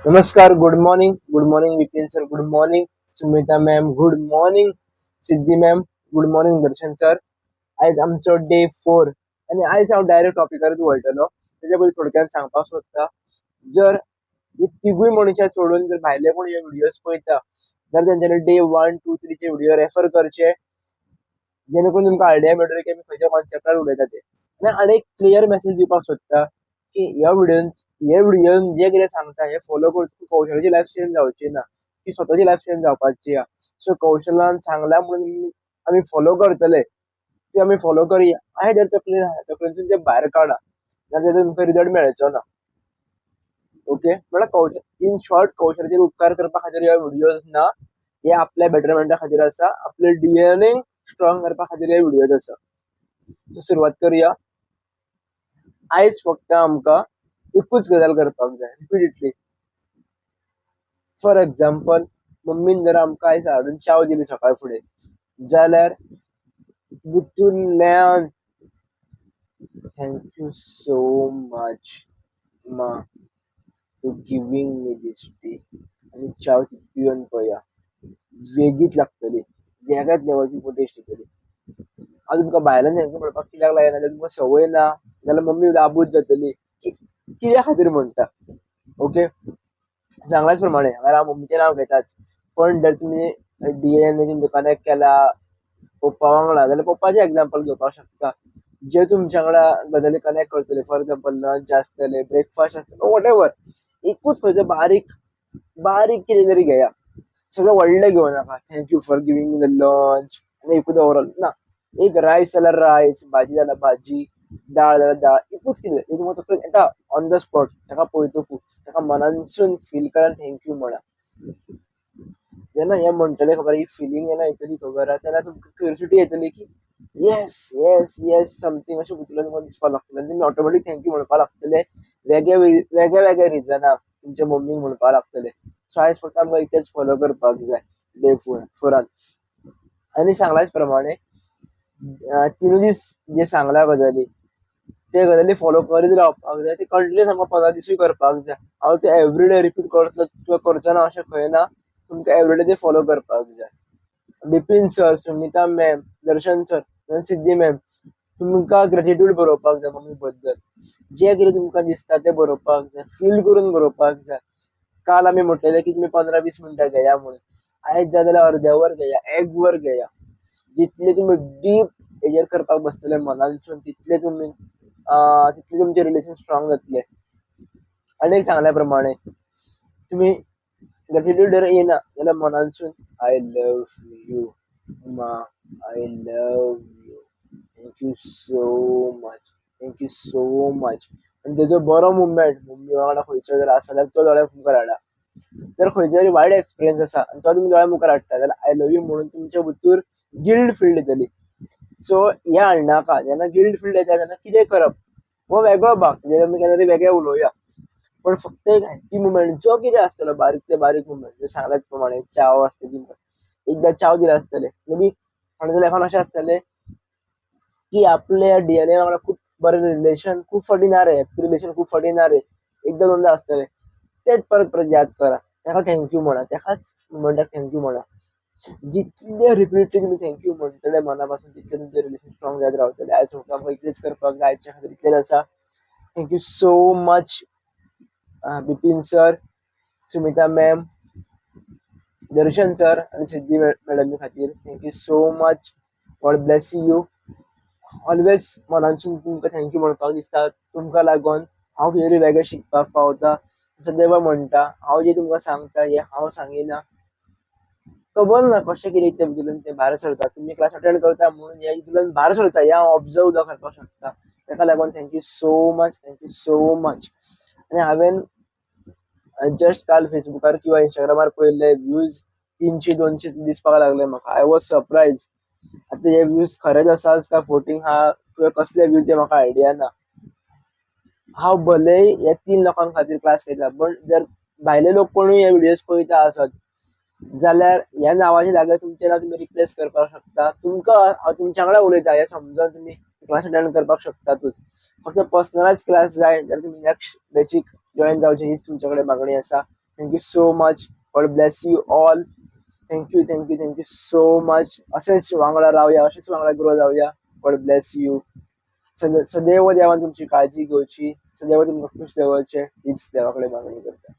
नमस्कार, good morning, good morning Vipin sir, good morning Sumita ma'am, good morning Siddhi ma'am, good morning Darshan sir. आयज आमचो day 4 आनी आयज हांव direct टॉपिकारूच वळटलो. तेच्या पयलीं थोडक्यान सांगपाक सोदता, जर ही तिगूय मनशां सोडून जर भायले कोण हे व्हिडियोज पळयता जाल्यार तेंच्यांनी डे 1, 2, 3चे व्हिडियो रेफर करचे, जेणे करून तुमकां आयडिया मेळटली की आमी खंयच्या कॉन्सेप्टार उलयता ते. आनी एक क्लियर मेसेज दिवपाक सोदता की ह्या व्हिडियोन जे कितें सांगता हे फॉलो करून कौशलाची लायफ चेंज जावची ना, ती स्वताची लायफ चेंज जावपाची आहा. सो कौशलान सांगला म्हणून आमी फॉलो करतले, ती आमी फॉलो करया अशें जर तकलेन आहा तकलेंतून ते भायर काडा, नाजाल्यार तुमकां रिजल्ट मेळचो ना. ओके, म्हळ्यार कौशल इन शॉर्ट कौशलाचेर उपकार करपा खातीर हे व्हिडियोज ना, हे आपल्या बेटरमेंटा खातीर आसा, आपले डीएनए स्ट्रॉंग करपा खातीर हे व्हिडियोज आसा. सुरवात करूया. आयज फक्त आमकां एकूच गजाल करपाक जाय रिपीटेडली. फॉर एग्जाम्पल, मम्मीन जर आमकां आयज हाडून च्याव दिली सकाळ फुडें जाल्यार बुतुल्यान thank you so much मा to giving me this tea, आनी च्याव ती पिवन पळया, वेगळीच लागतली, वेगळ्याच लेवलची टेस्ट येतली. आज तुमकां भायल्यान thank you म्हणपाक कित्याक लायना, जाल्यार तुमकां संवय ना जाल्यार मम्मी राबूत जातली की कित्या खातीर म्हणटा. ओके, सांगल्याच प्रमाणे हांगा हांव मम्मीचें नांव घेताच, पण जर तुमी डीएनए तुमकां कनेक्ट केला पप्पा वांगडा जाल्यार पप्पाचें एग्जाम्पल घेवपाक शकता, जे तुमच्या वांगडा गजाली कनेक्ट करतले. फॉर एग्जाम्पल लंच आसतले, ब्रेकफास्ट आसतलो, what ever, एकूच खंयचो बारीक बारीक कितें तरी घेया, सगळें व्हडलें घेवं नाका. Thank you for giving me the lunch आनी एकूच ओवरऑल ना, एक रायस जाल्यार रायस, भाजी जाल्यार भाजी, दाळ जाल्यार दाळ, एकूच कितें तुमकां तकलेन येता ऑन the spot, ताका पळयतकूच ताका मनानसून फील करात, thank you म्हणा. जेन्ना हें म्हणटलें खबर ही फिलींग जेन्ना येतली खबर आहा, तेन्ना तुमकां क्युरियोसिटी येतली की येस येस येस समथींग अशें भितरल्यान तुमकां दिसपाक लागतलें आनी तुमी ऑटोमॅटीक thank you म्हणपाक लागतले, वेगळ्या वेगळ्या वेगळ्या रिजनाक तुमच्या मम्मीक म्हणपाक लागतले. सो आयज फक्त आमकां इतलेंच फॉलो करपाक जाय डे 4. आनी सांगल्याच प्रमाणे 3 दीस जे सांगला गजाली ते गजाली फॉलो करीत रावपाक जाय, ते कंटिन्यूस आमकां 15 दिसूय करपाक जाय. हांव ते एवरीडे रिपीट करतलो किंवा करचो ना अशें खंय ना, तुमकां एवरीडे ते फॉलो करपाक जाय. Bipin sir, Sumita ma'am, Darshan sir आनी सिद्धी मॅम, तुमकां ग्रेटिट्यूड बरोवपाक जाय मम्मी बद्दल, जें कितें तुमकां दिसता तें बरोवपाक जाय, फील करून बरोवपाक जाय. काल आमी म्हटलेलें की तुमी 15-20 मिनटां घेया म्हणून, आयज जाय जाल्यार अर्दें वर घेया, एक वर घेया. जितले तुमी डीप हेजेर करपाक बसतले मनानसून तितले तुमी तितले तुमचें रिलेशन स्ट्रॉंग जातलें. आनी एक सांगल्या प्रमाणे तुमी ग्रेटिट्यूड जर येयना जाल्यार मनानसून I love you मा, I love you, thank you so much, thank you so much. आनी तेजो बरो मुवमेंट मम्मी वांगडा खंयचो जर आसा जाल्यार तो दोळ्या मुखार हाडा. जर खंयचो तरी वायट एक्सपिरियन्स आसा आनी तो तुमी दोळ्या मुखार हाडटा जाल्यार I love you म्हणून तुमच्या भितर गिल्ट फील येतली. सो हें हाडनाका, जेन्ना गिल्ट फील येता तेन्ना कितें करप हो वेगळो भाग, तेजेर आमी केन्ना तरी वेगळें उलोवया. पण फक्त एक हॅप्पी मुमेंट जो कितें आसतलो, बारीक ते बारीक मुमेंट, जे सांगल्याच प्रमाणे च्याव आसतली, एकदां च्याव दिले आसतले, मे बी कोणाच्या लायफान अशें आसतलें की आपल्या डीएनए वांगडा खूब बरें रिलेशन खूब फावटी ना रे, हॅप्पी रिलेशन खूब फावटी ना रे, एकदां दोनदां आसतलें, तेच परत परत याद करा, ताका thank you म्हणा, ताकाच मुमेंटाक thank you म्हणा. जितले रिपीटली तुमी thank you म्हणटले मना पासून तितलें तुमचें रिलेशन स्ट्रॉंग जायत रावतलें. आयज फक्त आमकां इतलेंच करपाक जाय, आयच्या खातीर इतलेंच आसा. Thank you so much Bipin sir, Sumita ma'am, Darshan sir आनी सिद्धी मॅडमी खातीर. Thank you so much, God bless you always. मनानसून तुमकां thank you म्हणपाक दिसता, तुमकां लागून हांव कितें तरी वेगळें शिकपाक पावता. सदैव म्हणटा हांव जें तुमकां सांगता हें हांव सांगिना, खबर ना कशें कितें इतलें भितून तें भायर सरता. तुमी क्लास अटेंड करता म्हणून हें हितूंतल्यान भायर सरता हें हांव ऑब्जर्व सुद्दां करपाक शकता. ताका लागून thank you so much, thank you so much. आनी हांवें जस्ट काल फेसबुकार किंवा इंस्टाग्रामार पळयल्ले व्यूज 300-200 दिसपाक लागले म्हाका. I was surprise. आतां हे व्यूज खरेंच आसात काय फोटींग आहा किंवा कसले व्यूज हे म्हाका आयडिया ना. हांव भले ह्या 3 लोकां खातीर क्लास घेता, पण जर भायले लोक कोणूय हे व्हिडियोज पळयता आसत जाल्यार ह्या नांवाच्या जाग्यार तुमचें नांव तुमी रिप्लेस करपाक शकता. तुमकां हांव तुमच्या वांगडा उलयता हें समजून तुमी क्लास अटेंड करपाक शकतातूच. फक्त पर्सनलायज क्लास जाय जाल्यार तुमी नेक्स्ट बॅचीक जॉयन जावचें हीच तुमचे कडेन मागणी आसा. Thank you so much. God bless you all. Thank you, thank you, thank you so much. अशेंच वांगडा रावया, अशेंच वांगडा ग्रो जावया. God bless you. सदैव देवान तुमची काळजी घेवची, सदैव तुमकां खुश दवरचें हीच देवा कडेन मागणी करता.